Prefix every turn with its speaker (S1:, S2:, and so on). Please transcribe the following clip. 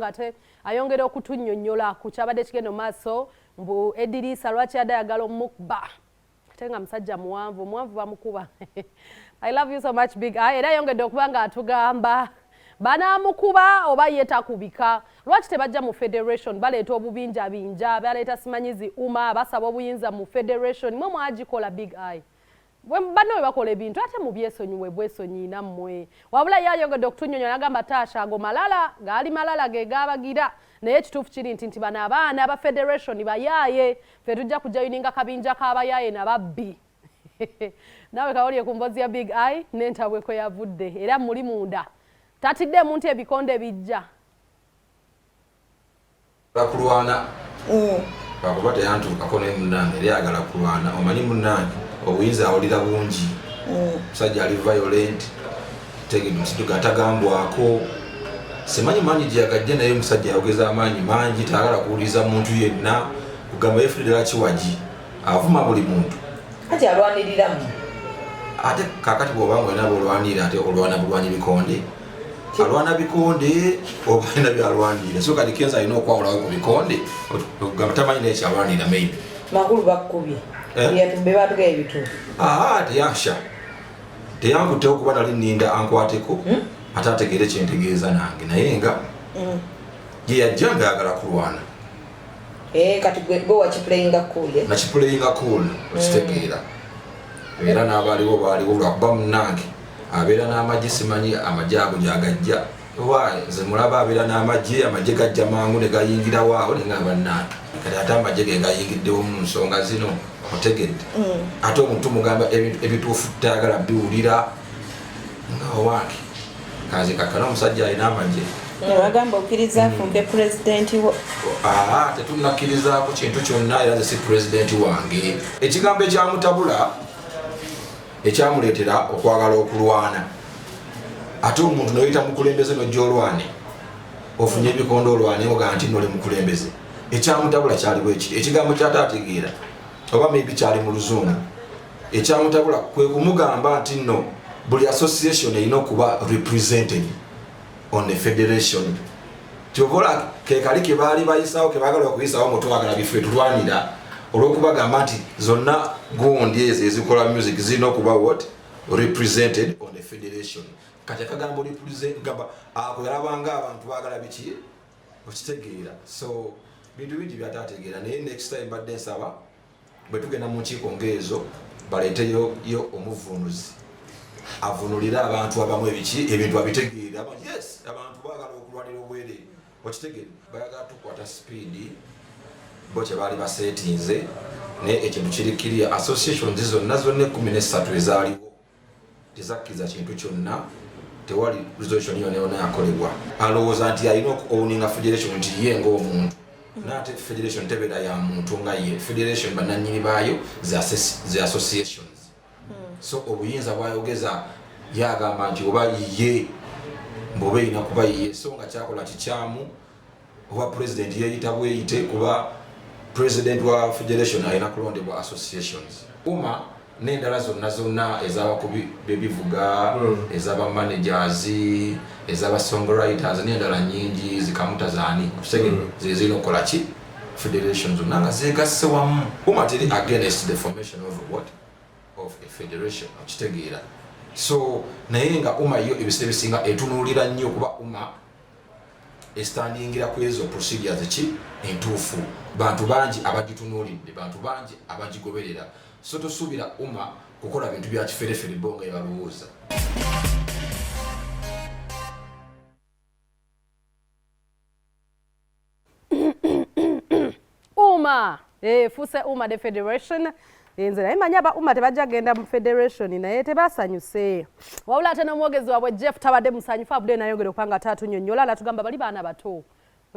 S1: Ate ayongera okutunnyonnyola ku kyabadde kigenda mu maaso, mbu Ediriisa lwaki yadde ayagala omukuba ate nga musajja muwanvu, omuwanvu bamukuba. I love you so much, Big Eye. Era ayongedde okuba nga atugamba banaamukuba oba ye takubika. Lwaki tebajja mu federation? Baleeta obubinjabinja, baleeta simanyizi UMA, basaba obuyinza mu federation. Mwe mwagikola, Big Eye. Banne bwe bakola ebintu ate mubyesonyiwe bwesonyi nammwe. Wabula ye ayongedde okutunnyonnyola n'agamba taasha ago malala gaali malala ge gaabagira, naye ekituufu kiri nti bano abaana aba federation bayaaye, ffe tujja kujoyininga kabinja k'abayaaye nababbi. Naawe kawolye ku mboozi ya Big Eye n'entabwe kwe yavudde, era muli munda tatiddemu nti ebikonde bijja
S2: Kulwana lwakuba teyantuukako, naye munnange yali ayagala kulwana. Omanyi munnange obuyinza awulira bungi, musajja ali violent, tegedde omusajja atagambwako, simanyi maanyi gyeyagajja, naye omusajja ayogeza amaanyi mangi, tayagala kuwuliriza muntu yenna, kugamba yefudde ddala kiwagi, avuma buli muntu.
S3: Kati alwaniriramu.
S2: Ate kakati bw'obanga olina bwolwanirira, ate olwana bulwanyi bikonde, alwana bikonde oba alina byalwanirira. So kati Kenzo alina okwawulawo ku bikonde, ogamba tamanyi naye kyalwanirira maybe.
S3: Makulu bakkubye?
S2: Eh?
S3: Be batugaye ebituufu.
S2: Aa, teyansha, teyankuttewo kuba nali nninda ankwateko ate ategeere kyentegeeza nange, naye nga ye yajja nga ayagala kulwana.
S3: Eh, kati gwe wakiplayinga cool, eh?
S2: Nakiplayinga cool, okitegeera, era n'abaaliwo baaliwo lwakuba munnange abeera n'amagye, simanyi amagye ago gyagajja oba nze mulaba abeera n'amagye, amagye gajja mangu ne gayingirawo awo, naye nga bannange kati ate amagye ge gayingiddewo mu nsonga zino, otegedde? Ate omuntu mugamba ebintu ebituufu tayagala biwulira, nga owange kanze kakkana omusajja alina amagye.
S4: Nebagamba okkiriza afuuke pulezidenti wo?
S2: Aa, tetunakkirizaako kintu kyonna, era nze si pulezidenti wange. Ekigambo ekyamutabula, ekyamuleetera okwagala okulwana, ate omuntu noyita mukulembeze nojja olwane, ofunye ebikondo olwane, ogaa nti noli mukulembeze. Ekyamutabula kyali bwekiti, ekigambo kyataategeera oba maybe kyali mu Luzungu. Ekyamutabula kwe kumugamba nti nno buli association erina okuba represented on the federation. Kyovola kekali ke baali bayisawo, ke baagala okuyisawo, mutwagala bife tulwanira olw'okubagamba nti zonna gundi ezo ezikola music zirina okuba what? Represented on the federation. Kati akagambo represent gamba ako yalabanga abantu baagala biki, okitegeera? So bintu bingi byatategeera, naye next time badde nsaba bwe tugenda mu nkiiko ng'ezo baleeteyo yo omuvunuzi avunulire abantu abamu ebiki, ebintu abitegeera. Yes, abantu baagala okulwanira obwereere, okitegeera? Bayagala tukwata speed bo kye baali baseetinze, naye ekintu kiri kiriya, associations zonna zonna 13 ezaaliwo tezakkiriza kintu kyonna, tewali resolution yonna yonna yakolebwa. Alowooza nti alina okuowninga federation nti ye ng'omuntu, naate federation tebeera ya muntu nga ye. Federation bannannyini baayo ze associations, so obuyinza bwayogeza yagamba nti oba ye mbuoba erina kuba ye, so nga kyakola kikyamu. Oba president yeyita bweyite, kuba president wa federation alina kulondebwa associations, UMA n'endala zonna zonna ez'abakubi b'ebivuga, ez'aba managers, ez'aba songwriters n'endala nyingi zikamuta zaani, ze zirina okukola ki? Federation zonna nga zegasse wamu. UMA teri against the formation of what? Of a federation, okitegeera? So naye nga UMA yo ebiseera ebisinga etunuulira nnyo, kuba UMA estandingira ku ezo procedures ki entuufu. Bantu bangi abagitunuulidde, bantu bangi abagigoberera, so tosuubira UMA kukola bintu bya kiferefere bo nga ebalowooza.
S1: UMA efuuse UMA the federation. Nze naye manyi aba UMA tebajja genda mu federation, naye tebasanyuse. Wabula ate n'omwogezi waabwe Jeff tabadde musanyufu, avudde nayongera okuba nga ate atunyonnyola natugamba bali baana bato.